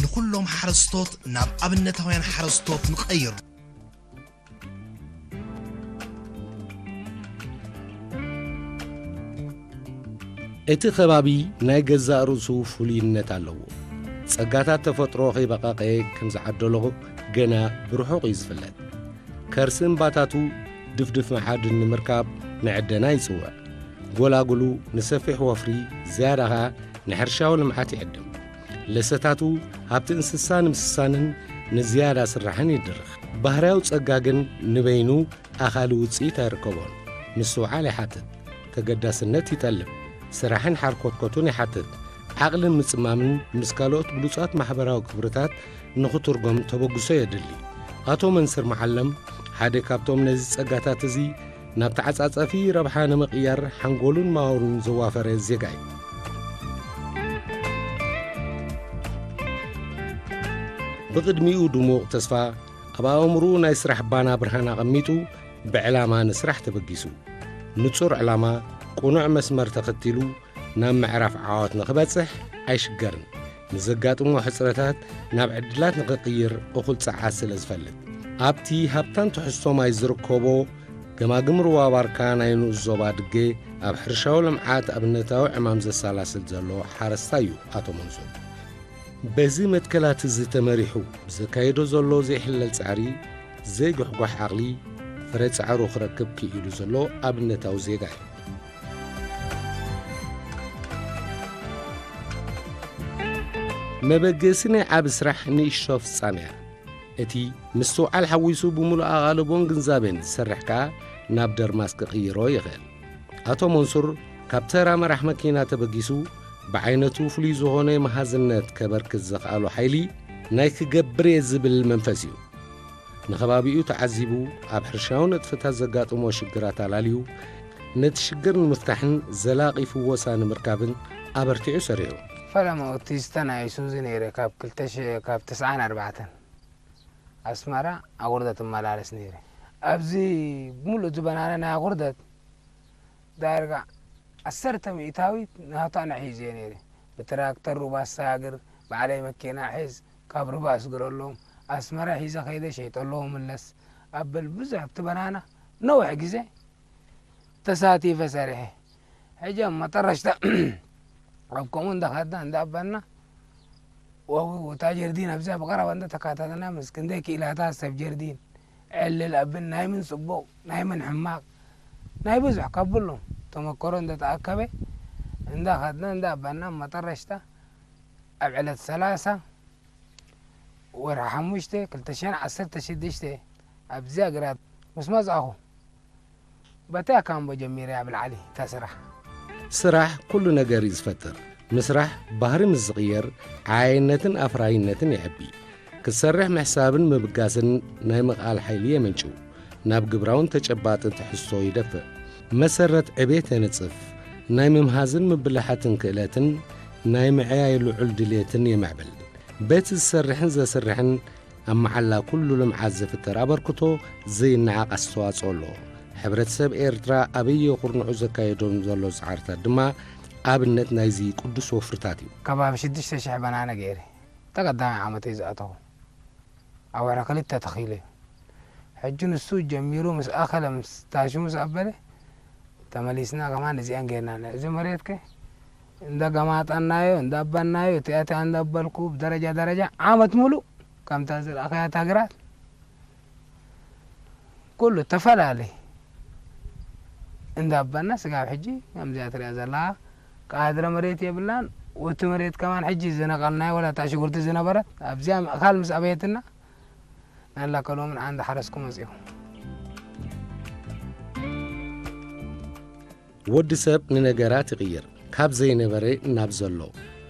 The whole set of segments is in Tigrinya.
ንኹሎም ሓረስቶት ናብ ኣብነታውያን ሓረስቶት ንቐይር። እቲ ከባቢ ናይ ገዛእ ርእሱ ፍሉይነት ኣለዎ። ጸጋታት ተፈጥሮ ከይበቐቐ ከም ዝዓደሎ ገና ብርሑቕ እዩ ዝፍለጥ። ከርሲ እምባታቱ ድፍድፍ መዓድን ንምርካብ ንዕደና ይጽውዕ። ጎላጉሉ ንሰፊሕ ወፍሪ፣ ዝያዳ ኸኣ ንሕርሻዊ ልምዓት ይዕድም። ለሰታቱ ሃብቲ እንስሳ ንምስሳንን ንዝያዳ ስራሕን ይድርኽ። ባህርያዊ ጸጋ ግን ንበይኑ ኣኻሊ ውጽኢት ኣይርከቦን። ምስትውዓል ይሓትት፣ ተገዳስነት ይጠልብ፣ ስራሕን ሓርኮትኮቱን ይሓትት። ዓቕልን ምጽማምን ምስ ካልኦት ብሉጻት ማሕበራዊ ክብርታት ንኽትርጎም ተበግሶ የድሊ። ኣቶ መንስር መዓለም ሓደ ካብቶም ነዚ ጸጋታት እዚ ናብ ተዓጻጻፊ ረብሓ ንምቕያር ሓንጎሉን ማወሩን ዘዋፈረ ዜጋ እዩ። ብቕድሚኡ ድሙቕ ተስፋ፣ ኣብ ኣእምሮኡ ናይ ስራሕ ባና ብርሃን ኣቐሚጡ፣ ብዕላማ ንስራሕ ተበጊሱ። ንጹር ዕላማ፣ ቅኑዕ መስመር ተኸቲሉ ናብ ምዕራፍ ዓወት ንኽበጽሕ ኣይሽገርን። ንዘጋጥሞ ሕጽረታት ናብ ዕድላት ንኽቕይር እኹል ጸዓት ስለ ዝፈልጥ። ኣብቲ ሃብታም ትሕዝቶ ማይ ዝርከቦ ገማግም ሩባ ባርካ ናይ ንኡስ ዞባ ድጌ ኣብ ሕርሻዊ ልምዓት ኣብነታዊ ዕማም ዘሰላስል ዘሎ ሓረስታይ እዩ ኣቶ መንሱር። በዚ መትከላት እዚ ተመሪሑ ብዘካየዶ ዘሎ ዘይሕለል ጻዕሪ፣ ዘይጉሕጓሕ ዓቕሊ፣ ፍረ ጻዕሩ ክረክብ ክኢሉ ዘሎ ኣብነታዊ ዜጋ እዩ። መበገሲ ናይ ዓቢ ስራሕ ንእሽቶ ፍጻመ እያ። እቲ ምስትውዓል ሓዊሱ ብምሉእ ኣቓልቦን ግንዛቤን ዝሰርሕ ከኣ ናብ ደርማስ ክቕይሮ ይኽእል። ኣቶ መንሱር ካብ ተራ መራሕ መኪና ተበጊሱ ብዓይነቱ ፍሉይ ዝኾነ መሃዝነት ከበርክት ዘኽኣሎ ሓይሊ ናይ ክገብር እየ ዝብል መንፈስ እዩ። ንኸባቢኡ ተዓዚቡ፣ ኣብ ሕርሻዊ ንጥፈታት ዘጋጥሞ ሽግራት ኣላልዩ፣ ነቲ ሽግር ንምፍታሕን ዘላቒ ፍወሳ ንምርካብን ኣበርቲዑ ሰሪሑ። ፈለማ ኦቲስታ ናይ ሱዚ ነይረ ካብ ክልተ ሺሕ፣ ካብ ተስዓን ኣርባዕተን ኣስመራ ኣቑርደት እመላለስ ነይረ። ኣብዚ ሙሉእ ዝበናነ ናይ ኣቑርደት ዳርጋ ዓሰርተ ሚእታዊት ናታ ንሒዘ ነይረ። ብትራክተር ሩባ ሳግር፣ ባዕለይ መኪና ሒዝ፣ ካብ ሩባ ኣስግረሎም፣ ኣስመራ ሒዘ ከይደ ሸይጠሎም ምለስ። ኣበል ብዙሕ ኣብቲ በናና ነዊሕ ግዜ ተሳቲፈ ሰሪሐ። ሕጂ ኣብ መጠረሽታ ኣብ ከምኡ እንዳኸድና እንዳኣባና፣ ዋው፣ እታ ጀርዲን ኣብዚኣ ብቐረባ እንዳተካታተልና፣ ምስ ክንደይ ክኢላታት ሰብ ጀርዲን፣ ዕልል ኣብን፣ ናይ ምን ጽቡቕ፣ ናይ ምን ሕማቕ፣ ናይ ብዙሕ ካብ ብሎም ተመክሮ እንዳተኣከበ፣ እንዳኸድና እንዳኣባና፣ ኣብ መጠረሽታ ኣብ ዕለት ሰላሳ ወርሒ ሓሙሽተ ክልተ ሽሕን ዓሰርተ ሽዱሽተ ኣብዚኣ ግራት ምስ መጻእኹ፣ በቲ ኣካምቦ ጀሚረ ኣብ ላዕሊ እታ ስራሕ። ስራሕ ኩሉ ነገር እዩ ዝፈጥር። ምስራሕ ባህሪ ምስ ዝቕየር፣ ዓያይነትን ኣፍራይነትን የዕቢ። ክትሰርሕ ምሕሳብን ምብጋስን ናይ ምኽኣል ሓይሊ የመንጭው። ናብ ግብራውን ተጨባጥን ትሕዝቶ ይደፍእ። መሰረት ዕቤት የንጽፍ። ናይ ምምሃዝን ምብልሓትን ክእለትን ናይ ምዕያይ ልዑል ድሌትን የምዕብል። በቲ ዝሰርሕን ዘስርሕን ኣብ መዓላ ኩሉ ልምዓት ዝፍጠር ኣበርክቶ ዘይነዓቕ ኣስተዋጽኦ ኣለዎ። ሕብረተሰብ ኤርትራ ኣበየ ኩርንዑ ዘካየዶም ዘሎ ጻዕርታት ድማ ኣብነት ናይዚ ቅዱስ ወፍርታት እዩ። ከባቢ ሽዱሽተ ሽሕ በናና ገይረ ተቐዳማይ ዓመተይ ዝኣተኹ። ኣብ ወርሒ ክልተ ተኺሉ እዩ። ሕጂ ንሱ ጀሚሩ ምስ ኣኸለ፣ ምስ ታሹ ምስ ኣበለ፣ ተመሊስና ከማን እዚኣን ጌርና። እዚ መሬትከ እንዳገማጣናዮ፣ እንዳባናዮ፣ እቲኣቲኣ እንዳበልኩ ብደረጃ ደረጃ ዓመት ሙሉእ ከምታ ዝረኣኸያ እታ ግራት ኩሉ ተፈላለየ እንዳባና ስጋብ ሕጂ ከምዚኣ ትሪኣ ዘለኻ ካድረ መሬት የብላን። ወቲ መሬት ከማን ሕጂ ዝነቐልናዮ ወላ እታ ሽጉርቲ ዝነበረት ኣብዚኣ ምእኻል ምስ ኣበየትና፣ ናላ ከሎምን ዓንዲ ሓረስኩ መጺኹ። ወዲ ሰብ ንነገራት ይቕይር። ካብ ዘይነበረ ናብ ዘሎ፣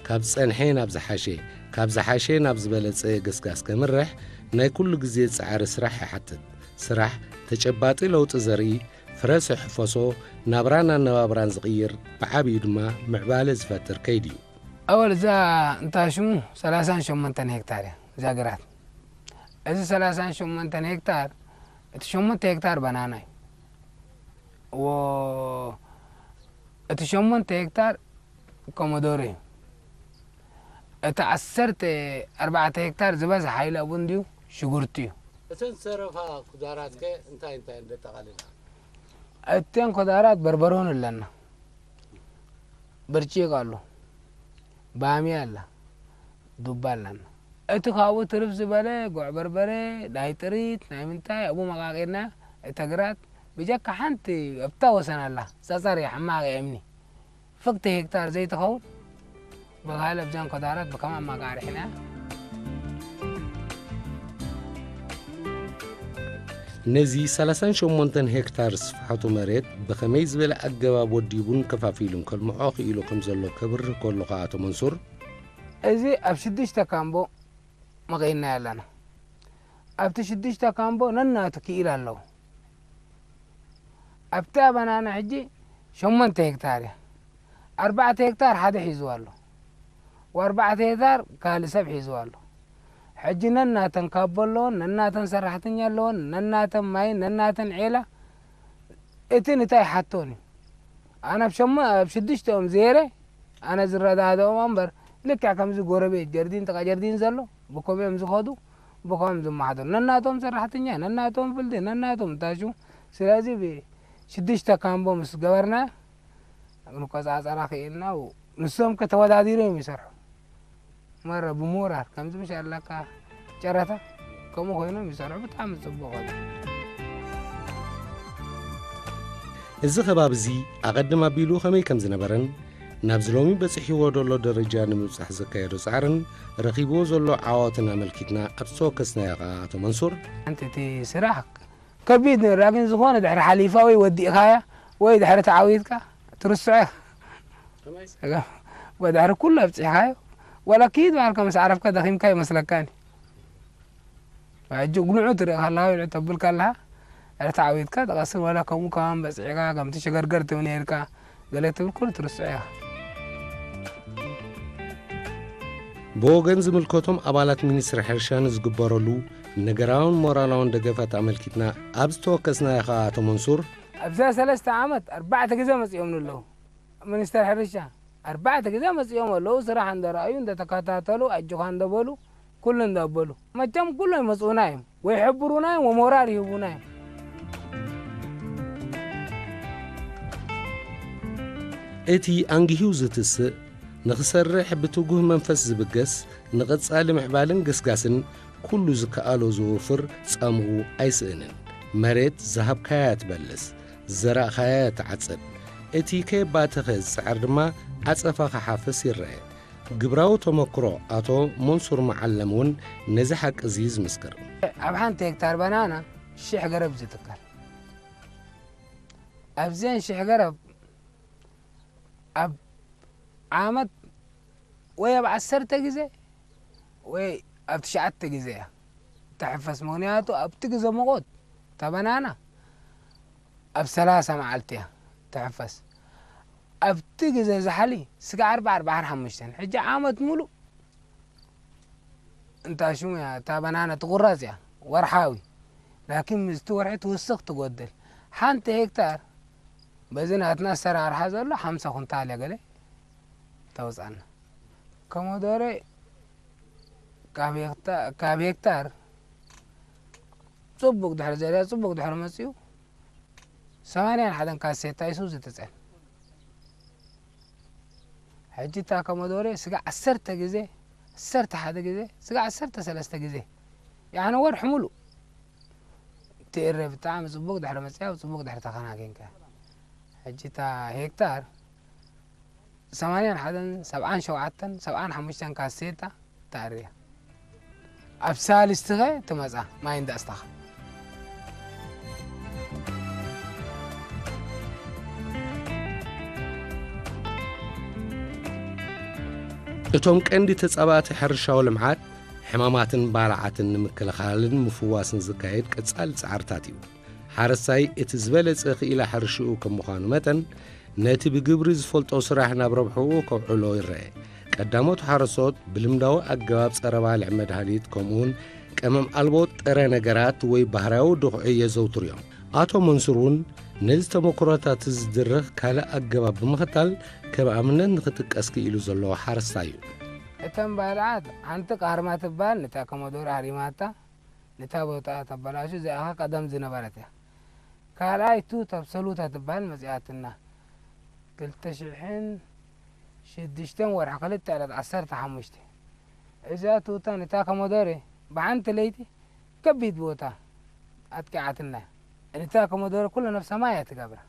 ካብ ዝጸንሐ ናብ ዝሓሸ፣ ካብ ዝሓሸ ናብ ዝበለጸ ገስጋስ ከምርሕ ናይ ኩሉ ግዜ ጻዕሪ ስራሕ ይሓትት። ስራሕ ተጨባጢ ለውጢ ዘርኢ፣ ፍረ ዝሕፈሶ፣ ናብራን ኣነባብራን ዝቕይር፣ ብዓቢኡ ድማ ምዕባለ ዝፈጥር ከይዲ እዩ። ኣወል እዛ እንታ ሽሙ ሰላሳን ሸሞንተን ሄክታር እያ እዛ ግራት። እዚ ሰላሳን ሸሞንተን ሄክታር፣ እቲ ሸሞንተ ሄክታር በናና እዩ። ወ-፣ እቲ ሸሞንተ ሄክታር ኮሞዶሮ እዩ። እቲ ዓሰርተ ኣርባዕተ ሄክታር ዝበዝሓ ኢለ እውን ድዩ ሽጉርቲ እዩ። እተን ዝተረፋ ኩዳራት ከ እንታይ እንታይ እንደ ጠቓልላ? እተን ኮዳራት በርበሮን ኣለና፣ ብርጭቅ ኣሎ፣ ባሚ ኣላ፣ ዱባ ኣለና። እቲ ካብኡ ትርፍ ዝበለ ጉዕ በርበረ፣ ናይ ጥሪት፣ ናይ ምንታይ ኣብኡ መቃቂርና። እቲ ግራት ብጀካ ሓንቲ ኣብታ ወሰን ኣላ፣ ጸጸር እያ፣ ሕማቅ እያ እምኒ። ፍክቲ ሄክታር ዘይትኸውን ብኻልእ ኣብዘን ኮዳራት ብከም ኣማቃርሕና። ነዚ ሰላሳን ሸሞንተን ሄክታር ስፍሓቱ መሬት ብኸመይ ዝበለ ኣገባብ ወዲቡን ከፋፊሉን ከልምዖ ክኢሉ ከም ዘሎ ከብርህ ከሎ ከኣ ኣቶ መንሱር፣ እዚ ኣብ ሽዱሽተ ካምቦ መቒና ኣለና። ኣብቲ ሽዱሽተ ካምቦ ነናቱ ክኢል ኣለዎ። ኣብቲ ኣባናና ሕጂ ሸሞንተ ሄክታር እያ። ኣርባዕተ ሄክታር ሓደ ሒዝዋ ኣሎ። ወኣርባዕተ ሄክታር ካልእ ሰብ ሒዝዋ ኣሎ። ሕጂ ነናተን ካቦ ኣለወን፣ ነናተን ሰራሕተኛ ኣለወን፣ ነናተን ማይ፣ ነናተን ዔላ፣ እቲ ንታይ ሓቶን እዩ። ኣነ ኣብ ሸሞ-፣ ኣብ ሽዱሽተኦም ዜረ ኣነ ዝረዳድኦም እምበር፣ ልክዕ ከምዚ ጎረቤት ጀርዲን ጥቓ ጀርዲን ዘሎ ብከምኡ እዮም ዝኸዱ፣ ብከምኡ እዮም ዝመሓደሩ። ነናቶም ሰራሕተኛ፣ ነናቶም ፍልዲ፣ ነናቶም ታሹ። ስለዚ ብሽዱሽተ ካምቦ ምስ ገበርና፣ ክንቆጻጸራ ክኢልና። ንሶም ከ ተወዳዲሮም ይሰርሑ። መረ ብሞራል ከምዚ ምሽ ኣለካ ጨረታ ከምኡ ኮይኖም ይሰርሑ። ብጣዕሚ ጽቡቕ እዩ። እዚ ከባቢ እዚ ኣቐድም ኣቢሉ ከመይ ከም ዝነበረን ናብዚ ሎሚ በጺሕዎ ዘሎ ደረጃ ንምብጻሕ ዘካየዶ ጻዕርን ረኺብዎ ዘሎ ዓወትን ኣመልኪትና ኣብ ዝተወከስናዮ ከኣ ኣቶ መንሱር፣ ሓንቲ እቲ ስራሕ ከቢድ ነይሩ። ላኪን ዝኾነ ድሕሪ ሓሊፋ ወይ ወዲእኻያ ወይ ድሕሪ ተዓዊትካ ትርስዖ ኢኻ። ወይ ድሕሪ ኩሉ ኣብጺሕኻዮ ወላ ኪድ በሃልካ ምስ ዓረፍካ ደኺምካ ይመስለካን እዩ። ሕጂ እግንዑ ትርኢ ከለኻ ወይ ተብል ከለኻ ድሕሪ ተዓዊትካ ትቐስን ወላ ከምኡ ከማን በጺሕካ ከምቲ ሸገርገር ትብል ነይርካ ገለ ትብል ኩሉ ትርስዖ ኢኻ። ብወገን ዝምልከቶም ኣባላት ሚኒስትሪ ሕርሻ ንዝግበረሉ ነገራውን ሞራላውን ደገፋት ኣመልኪትና ኣብ ዝተወከስናዮ ከኣ ኣቶ መንሱር፣ ኣብዛ ሰለስተ ዓመት ኣርባዕተ ግዜ መጺኦምኒ ኣለዉ። ሚኒስተር ሕርሻ ኣርባዕተ ግዜ መጺኦም ኣለዉ። ስራሕ እንደረኣዩ እንደተከታተሉ ኣጆኻ እንደበሉ ኩሉ እንዳበሉ መቸም ኩሎም ይመጽኡና እዮም ወይ ይሕብሩና እዮም ወይ ሞራል ይህቡና እዮም። እቲ ኣንጊሁ ዝትስእ፣ ንኽሰርሕ ብትጉህ መንፈስ ዝብገስ፣ ንቐጻሊ ምዕባልን ገስጋስን ኩሉ ዝከኣሎ ዝወፍር፣ ጻምኡ ኣይስእንን። መሬት ዝሃብካያ ትበልስ፣ ዝዘራእኻያ ትዓጽድ። እቲ ከየባተኸ ዝጽዓር ድማ ዓጸፋ ክሓፍስ ይረአ። ግብራዊ ተመክሮ ኣቶ መንሱር መዓለም እውን ነዚ ሓቂ እዚ እዩ ዝምስክር። ኣብ ሓንቲ ሄክታር ባናና ሽሕ ገረብ እዩ ዝትከል። ኣብዘን ሽሕ ገረብ ኣብ ዓመት ወይ ኣብ ዓሰርተ ግዜ ወይ ኣብ ትሽዓተ ግዜ እያ ትሕፈስ። ምኽንያቱ ኣብቲ ግዜ ሙቐት እታ ባናና ኣብ ሰላሳ መዓልቲ እያ ትሕፈስ። ኣብቲ ግዜ ዛሕሊ ስጋዕ ኣርባዓ ኣርባዓን ሓሙሽተን። ሕጂ ዓመት ሙሉእ እንታ ሽሙ እያ እታ ባናና ትቑረጽ እያ ወርሓዊ። ላኪን ምስቲ ወርሒ ትውስኽ ትጎድል። ሓንቲ ሄክታር በዚ ናትና ኣሰራርሓ ዘሎ ሓምሳ ኩንታል እያ ገለ ተውጻና። ኮሞዶሬ ካብ ሄክታ-፣ ካብ ሄክታር ጽቡቕ ድሕሪ ዘርያ ጽቡቕ ድሕሪ መጺኡ ሰማንያን ሓደን ካሴታ እዩ ዝትጸን። ሕጂ እታ ኮሞዶሬ ስጋ ዓሰርተ ግዜ፣ ዓሰርተ ሓደ ግዜ፣ ስጋ ዓሰርተ ሰለስተ ግዜ፣ ያዕኒ ወርሒ ሙሉእ ትእረ ብጣዕሚ ጽቡቕ ድሕሪ መጽያ፣ ጽቡቕ ድሕሪ ተኸናኺንካ። ሕጂ እታ ሄክታር ሰማንያን ሓደን፣ ሰብዓን ሸውዓተን፣ ሰብዓን ሓሙሽተን ካሴታ ተኣርያ። ኣብ ሳልስቲ ኸ ትመጻ ማይ እንዳስታኻ። እቶም ቀንዲ ተጻባእቲ ሕርሻዊ ልምዓት፣ ሕማማትን ባልዓትን ንምክልኻልን ምፍዋስን ዝካየድ ቀጻሊ ጻዕርታት እዩ። ሓረስታይ እቲ ዝበለጸ ክኢላ ሕርሽኡ ከም ምዃኑ መጠን፣ ነቲ ብግብሪ ዝፈልጦ ስራሕ ናብ ረብሕኡ ከውዕሎ ይረአ። ቀዳሞት ሓረስቶት ብልምዳዊ ኣገባብ ጸረ ባልዕ መድሃኒት፣ ከምኡውን ቀመም ኣልቦ ጥረ ነገራት ወይ ባህርያዊ ድኹዒ የዘውትሩ እዮም። ኣቶ መንሱር እውን ነዚ ተመክሮታት ዝድርኽ ካልእ ኣገባብ ብምኽታል ከም ኣብነት ንኽጥቀስ ክኢሉ ዘሎ ሓረስታይ እዩ። እተን ባልዓት ሓንቲ ቃርማ ትበሃል፣ ነታ ኮሞዶሮ ሃሪማታ፣ ነታ ቦታ ተበላሹ፣ እዚኣ ኸኣ ቀደም ዝነበረት እያ። ካልኣይ ቱታ ብሰሉታ ትበሃል መጺኣትና። ክልተ ሽሕን ሽዱሽተን ወርሒ ክልተ ዕለት ዓሰርተ ሓሙሽተ። እዛ ቱታ ነታ ኮሞዶሮ ብሓንቲ ለይቲ ከቢድ ቦታ ኣጥቂዓትና። ነታ ኮሞዶሮ ኩሉ ነብሰ ማይ እያ ትገብራ።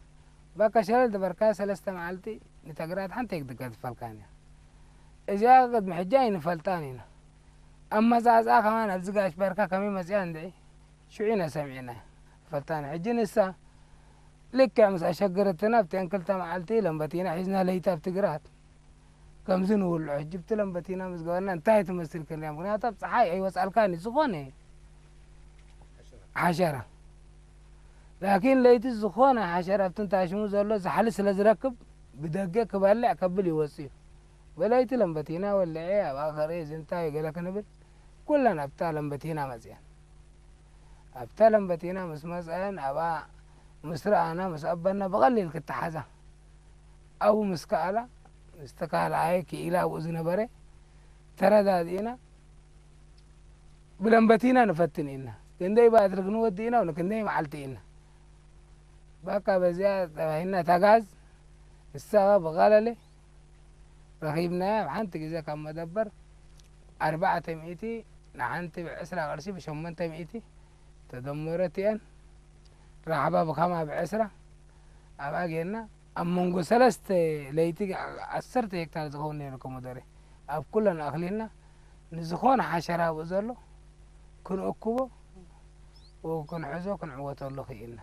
በቃ ሸለል ዝበልካ ሰለስተ መዓልቲ ንተግራት ሓንቲ ኣይትገድፈልካን እያ። እዚኣ ቅድሚ ሕጂ ኣይንፈልጣን ኢና። ኣመጻጽኣ ከማን ኣብዚ ጋሽ ባርካ ከመይ መጺኣ እንድዒ ሽዑ ኢና ሰሚዕና። ፈልጣን ሕጂ ንሳ ልክዕ ምስ ኣሸገረትና ኣብተን ክልተ መዓልቲ ለምበቲና ሒዝና ለይቲ ኣብቲ ግራት ከምዚ ንውልዖ። ሕጂ ብቲ ለምበቲና ምስ ገበርና እንታይ ትመስል ክንሪኣ? ምኽንያቱ ኣብ ጸሓይ ኣይወጻልካን እዩ ዝኾነ ሓሸራ። ላኪን ለይቲ ዝኾነ ሓሸራ ኣብቲ እንታሽሙ ዘሎ ዛሕሊ ስለ ዝረክብ ብደገ ክበልዕ ከብል ይወጽእ እዩ። ብለይቲ ለምበቲና ወልዐ ኣብኣ ከርኢ እዚ እንታይ ገለ ክንብል ኩለን ኣብታ ለምበቲና መጽአን። ኣብታ ለምበቲና ምስ መጽአን ኣብኣ ምስ ረኣና ምስ ኣበና ብቐሊል ክተሓዛ ኣብኡ ምስ ከኣላ ምስ ተካልኣየ ክኢላ ኣብኡ ዝነበረ ተረዳዲእና ብለምበቲና ንፈትን ኢልና ክንደይ ባትሪ ክንወዲ ኢና ንክንደይ መዓልቲ ኢና በቃ በዚኣ ተባሂልና ተጋዝ ንሳ ብቐለለ ረኺብናያ ኣብ ሓንቲ ግዜ ካብ መደበር ኣርባዕተ ሚእቲ ንሓንቲ ብዕስራ ቅርሺ ብሸሞንተ ሚእቲ ተደመረት እየን ራሕባ ብኸማ ብዕስራ ኣብኣ ጌርና ኣብ መንጎ ሰለስተ ለይቲ ዓሰርተ ሄክታር ዝኸውን ነይሩ ኮሞደረ ኣብ ኩለን ኣኽሊልና ንዝኾነ ሓሸራ ኣብኡ ዘሎ ክንእክቦ ክንሕዞ ክንዕወተሉ ክኢልና።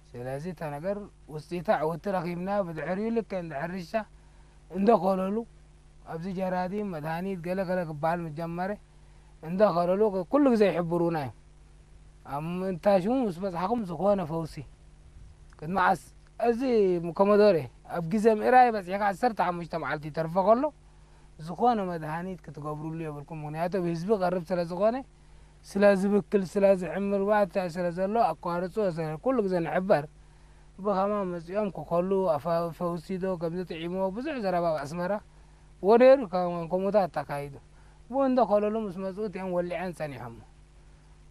ስለዚ እታ ነገር ውፅኢታ ዕውቲ ረኺብና ብድሕሪኡ ልክዕ እንደ ሕርሻ እንደ ኮለሉ ኣብዚ ጀራዲን መድሃኒት ገለ ገለ ክበሃል ምስ ጀመረ እንደ ኮለሉ ኩሉ ግዜ ይሕብሩና እዮም። ኣብ ምእንታሽሙ ምስ በፅሓኹም ዝኾነ ፈውሲ ቅድሚ ዓስ እዚ ኮሞዶሬ ኣብ ግዜ ምእራይ በፂሕካ ዓሰርተ ሓሙሽተ መዓልቲ ይተርፎ ከሎ ዝኾነ መድሃኒት ክትገብሩሉ የብልኩም። ምክንያቱ ኣብ ህዝቢ ቀርብ ስለ ዝኾነ ስለ ዝብክል ስለ ዝዕምር ባእታ ስለ ዘሎ ኣቋርፅዎ ስለ ኩሉ ግዜ ንሕበር ብኸማ መፂኦም ክኸሉ ኣፋ ፈውሲዶ ከምዚ ጥዒሞ ብዙሕ ዘረባ ኣብ ኣስመራ ወደሩ ከምኡታት ተካይዱ ብኡ እንደ ከለሉ ምስ መፁ እቲኦም ወሊዐን ፀኒሖሞ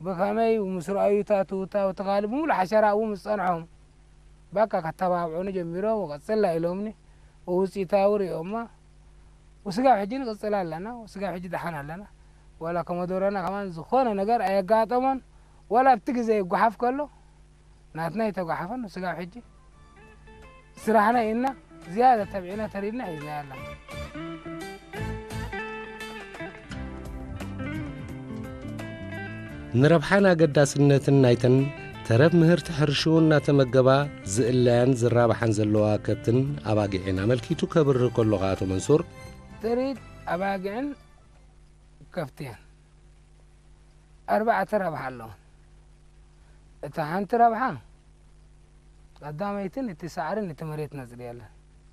ብኸመይ ምስ ረኣዩ ታቱ ታውቲ ካልእ ብምሉእ ሓሸራ ኣብኡ ምስ ፀንሖም በቃ ከተባብዑኒ ጀሚሮም ወቀፅላ ኢሎምኒ ውፅኢታዊ ሪኦማ ወስጋብ ሕጂ ንቅፅል ኣለና፣ ወስጋብ ሕጂ ደሓን ኣለና። ዋላ ከመዶረና ከማን ዝኾነ ነገር ኣየጋጠሞን፣ ዋላ ኣብቲ ግዜ ይጓሓፍ ከሎ ናትና ይተጓሓፈን፣ ወስጋብ ሕጂ ስራሕና ኢልና ዝያዳ ተብዒና ተሪድና ሒዝናዮ ኣለና። ንረብሓን ኣገዳስነትን ናይተን ተረፍ ምህርቲ ሕርሽኡ እናተመገባ ዝእለያን ዝራብሓን ዘለዋ ከብትን ኣባጊዕን ኣመልኪቱ ከብርህ ከሎ ከኣ ኣቶ መንሱር፣ ጥሪት ኣባጊዕን ከፍትን ኣርባዕተ ረብሓ ኣለወን። እታ ሓንቲ ረብሓ ቀዳመይቲ ነቲ ሳዕሪ ነቲ መሬት ነጽርየለን።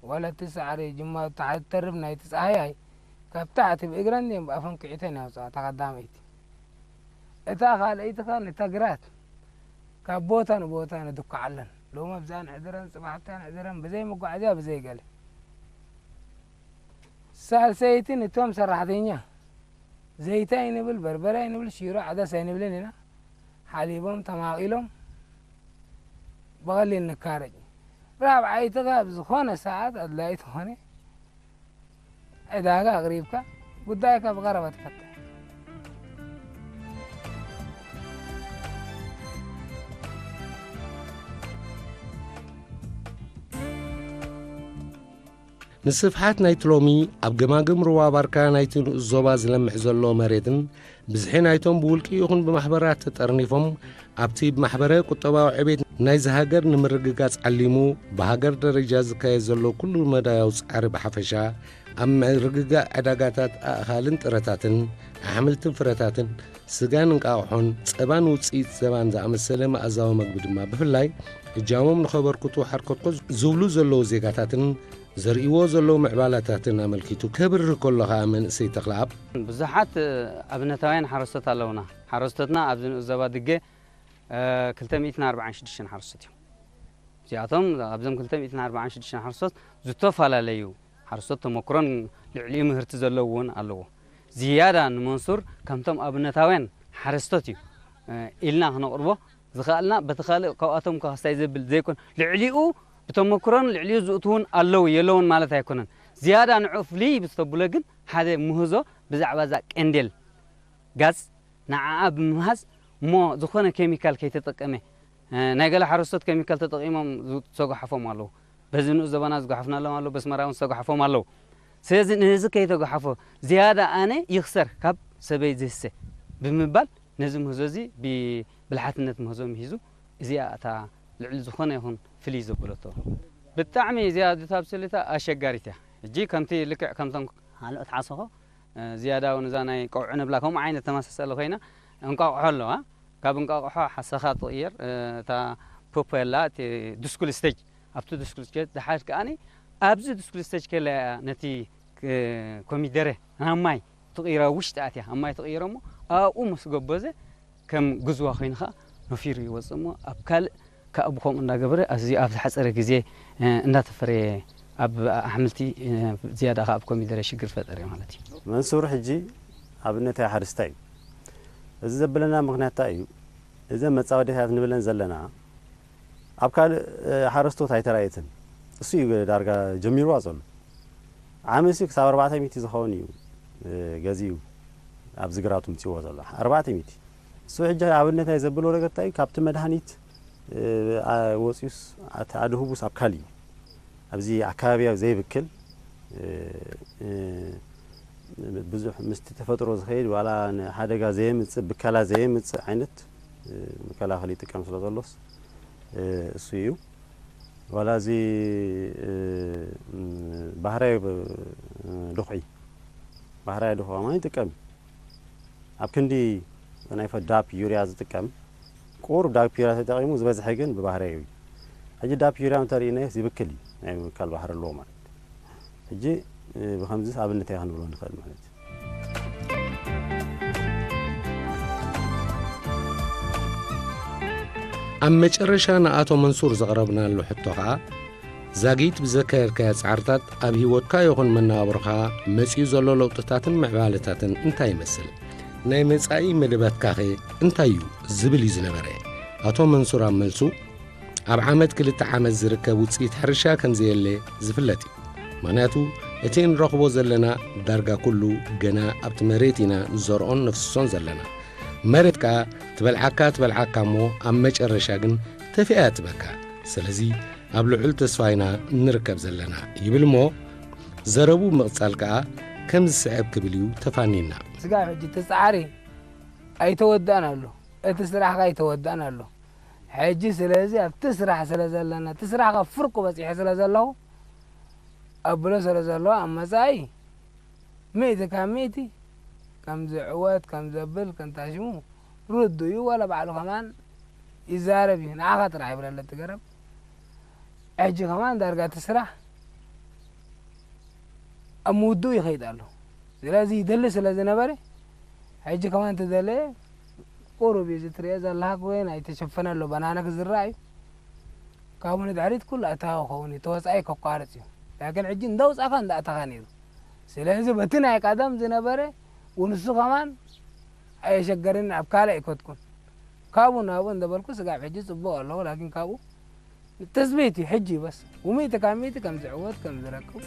ዋላ እቲ ሳዕሪ ጅማሩ ተሓ- ተርብ ናይቲ ጸሃያይ ካብ ታሕቲ ብእግረን ድየን ብኣፈን ኪዒተን የውጽኣ እታ ቀዳመይቲ። እታ ካልኣይቲ ከኣ ነታ ግራት ካብ ቦታ ንቦታ ንድኩዓለን። ሎሚ ኣብዛ ንሕድረን ጽባሕ ኣብታ ንሕድረን ብዘይ መጓዓዝያ ብዘይ ገለ። ሳልሰይቲ ነቶም ሰራሕተኛ ዘይታ ኣይንብል በርበረ ኣይንብል ሽሮ ዓደስ ኣይንብልን ኢና ሓሊቦም ተማቒሎም ብቐሊል ንካረጅ ራብዓይቲ ካብ ዝኾነ ሰዓት ኣድላዪ ተኾነ ዕዳጋ ኣቕሪብካ ጉዳይካ ብቐረባ ትፈትሕ። ንስፍሓት ናይቲ ሎሚ ኣብ ገማግም ሩባ ባርካ ናይቲ ንኡስ ዞባ ዝለምዕ ዘሎ መሬትን ብዝሒ ናይቶም ብውልቂ ይኹን ብማሕበራት ተጠርኒፎም ኣብቲ ብማሕበረ ቁጠባዊ ዕቤት ናይዚ ሃገር ንምርግጋጽ ዓሊሙ ብሃገር ደረጃ ዝካየድ ዘሎ ኩሉ መዳያዊ ጻዕሪ ብሓፈሻ ኣብ ምርግጋእ ዕዳጋታት ኣእኻልን ጥረታትን ኣሕምልትን ፍረታትን ስጋን እንቃቑሖን ጸባን ውጽኢት ጸባን ዝኣመሰለ መኣዛዊ መግቢ ድማ ብፍላይ እጃሞም ንኸበርክቱ ሓርኮትኮት ዝብሉ ዘለዉ ዜጋታትን ዘርእይዎ ዘለዉ ምዕባላታትን ኣመልኪቱ ከብርህ ከሎ ኸኣ መንእሰይ ተኽለኣብ። ብዙሓት ኣብነታውያን ሓረስቶት ኣለዉና። ሓረስቶትና ኣብዚ ንኡስ ዞባ ድገ ክልተ ሚእትን ኣርባዓን ሽዱሽተን ሓረስቶት እዮም። እዚኣቶም ኣብዞም ክልተ ሚእትን ኣርባዓን ሽዱሽተን ሓረስቶት ዝተፈላለዩ ሓረስቶት ተመክሮን ልዕሊኡ ምህርቲ ዘለዎ እውን ኣለዎ። ዝያዳ ንመንሱር ከምቶም ኣብነታውያን ሓረስቶት እዩ ኢልና ክነቕርቦ ዝኸኣልና፣ በቲ ካልእ ካብኣቶም ከ ክስታይ ዘብል ዘይኮን፣ ልዕሊኡ ብተመክሮን ልዕሊኡ ዝእትውን ኣለዉ የለውን ማለት ኣይኮነን። ዝያዳ ንዑ ፍልይ ብዝተብሎ ግን ሓደ ምህዞ ብዛዕባ እዛ ቀንዴል ጋዝ ንዓኣ ብምምሃዝ እሞ ዝኾነ ኬሚካል ከይተጠቀመ፣ ናይ ገለ ሓረስቶት ኬሚካል ተጠቂሞም ዝተጓሓፎም ኣለዉ። በዚ ንኡስ ዘበና ዝጓሓፍናሎም ኣለዉ፣ በስመራ እውን ዝተጓሓፎም ኣለዉ። ስለዚ ነዚ ከይተጓሓፎ ዝያዳ ኣነ ይኽሰር ካብ ሰበይ ዝህሰ ብምባል ነዚ ምህዞ እዚ ብብልሓትነት ምህዞ ምሂዙ እዚኣ እታ ልዕሊ ዝኾነ ይኹን ፍልይ ዘበለቶ። ብጣዕሚ እዚኣ ኣጆታ ኣብ ስእሊታ ኣሸጋሪት እያ። ሕጂ ከምቲ ልክዕ ከምቶም ካልኦት ሓሰኾ ዝያዳ እውን እዛ ናይ ቀውዒ ንብላ ከምኡ ዓይነት ተመሳሳሊ ኮይና እንቋቑሖ ኣለዋ። ካብ እንቋቑሖ ሓሰኻ ትቕየር፣ እታ ፖፖ ኣላ፣ እቲ ድስኩል ስቴጅ፣ ኣብቲ ድስኩል ስቴጅ ድሓር ከኣ ኣብዚ ድስኩል ስቴጅ ከላ እያ ነቲ ኮሚደረ ናብ ማይ ትቕይራ፣ ውሽጢ ኣትያ ኣብ ማይ ትቕይሮ እሞ ኣብኡ ምስ ጎበዘ ከም ግዝዋ ኮይኑ ኸዓ ነፊሩ ይወፅእ እሞ ኣብ ካልእ ከኣ ብኸምኡ እንዳገበረ ኣብዚ ኣብ ዝሓፀረ ግዜ እንዳተፈረየ ኣብ ኣሕምልቲ ዝያዳ ከኣ ኣብ ኮሚደረ ሽግር ፈጠረ ማለት እዩ። መንሱር ሕጂ ኣብነታዊ ሓረስታይ እዩ። እዚ ዘብለና ምኽንያት እንታይ እዩ? እዘን መጻወድያታት ንብለን ዘለና ኣብ ካልእ ሓረስቶት ኣይተራእየትን። እሱ እዩ ዳርጋ ጀሚርዋ ዘሎ። ዓመት ክሳብ ኣርባዕተ ሚእቲ ዝኸውን እዩ ገዚኡ ኣብዚ ግራቱ ምጽዎ ዘሎ ኣርባዕተ ሚእቲ። እሱ ሕጂ ኣብነት ናይ ዘብሎ ነገር እንታይ እዩ? ካብቲ መድሃኒት ወፂኡስ ኣድህቡስ ኣብ ካሊ ኣብዚ ኣካባቢ ኣብ ዘይብክል ብዙሕ ምስቲ ተፈጥሮ ዝኸይድ ዋላ ንሓደጋ ዘየምፅእ ብከላ ዘየምፅእ ዓይነት መከላኸሊ ይጥቀም ስለ ዘሎስ እሱ እዩ። ዋላ እዚ ባህራዊ ድኹዒ ባህራዊ ድኹዒ ከማን ይጥቀም እዩ። ኣብ ክንዲ ናይ ፈ- ዳፕ ዩርያ ዝጥቀም ቁሩብ ዳፕ ዩርያ ተጠቒሙ ዝበዝሐ ግን ብባህራዊ እዩ። ሕጂ ዳፕ ዩርያ እንተሪእናዮ ይብክል እዩ ናይ ምብካል ባህሪ ኣለዎ ማለት እዩ። ሕጂ ብከምዚ ኣብነት እያ ክንብሎ ንኽእል ማለት እዩ። ኣብ መጨረሻ ንኣቶ መንሱር ዘቕረብናሉ ሕቶ ኸኣ ዛጊት ብዘካየድካዮ ጻዕርታት ኣብ ህይወትካ ይኹን መነባብሮኻ መጺኡ ዘሎ ለውጥታትን ምዕባለታትን እንታይ ይመስል? ናይ መጻኢ መደባትካኸ እንታይ እዩ? ዝብል እዩ ዝነበረ። ኣቶ መንሱር ኣብ መልሱ ኣብ ዓመት ክልተ ዓመት ዝርከብ ውጽኢት ሕርሻ ከም ዘየለ ዝፍለጥ እዩ። ምኽንያቱ እቲ እንረኽቦ ዘለና ዳርጋ ኩሉ ገና ኣብቲ መሬት ኢና ንዘርኦን ነፍስሶን ዘለና። መሬት ከኣ ትበልዓካ ትበልዓካ እሞ ኣብ መጨረሻ ግን ተፊኣ ትበካ። ስለዚ ኣብ ልዑል ተስፋ ኢና ንርከብ ዘለና ይብል እሞ ዘረቡ ምቕጻል ከኣ ከም ዝስዕብ ክብል እዩ ተፋኒና። ስጋብ ሕጂ እቲ ጻዕሪ ኣይተወድኣን ኣሎ፣ እቲ ስራሕካ ኣይተወድኣን ኣሎ። ሕጂ ስለዚ ኣብቲ ስራሕ ስለ ዘለና እቲ ስራሕካ ፍርቁ በጺሐ ስለ ዘለኹ ኣብሎ ስለ ዘለኹ ኣብ መጻኢ ሚእቲ ካብ ሚእቲ ከም ዝዕወት ከም ዘብል ከንታሽሙ ርዱ እዩ። ወላ ባዕሉ ከማን ይዛረብ እዩ። ንዓኻ ጥራሕ ይብለለ እቲ ገረብ። ሕጂ ከማን ዳርጋ እቲ ስራሕ ኣብ ምውድኡ ይኸይድ ኣሎ። ስለዚ ይደሊ ስለ ዝነበረ ሕጂ ከማን ተደለየ ቁሩብ እዩ ዝትሪኦ ዘለካ ወይ ናይ ተሸፈነ ኣሎ በናና ክዝራእ እዩ። ካብኡ ንድሕሪት ኩሉ ኣታዊ ክኸውን እዩ፣ ተወጻኢ ከቋርጽ እዩ። ላኪን ሕጂ እንዳውጻእካ እንዳኣታኻ ነይሩ። ስለዚ በቲ ናይ ቀደም ዝነበረ ውንሱ ከማን ኣየሸገርን ኣብ ካልእ ኣይከትኩን። ካብኡ ናብኡ እንደበልኩ ስጋብ ሕጂ ጽቡቕ ኣለዎ፣ ላኪን ካብኡ ትጽቢት እዩ ሕጂ በስ። ውሚእቲ ካብ ሚእቲ ከም ዝዕወት ከም ዝረክብ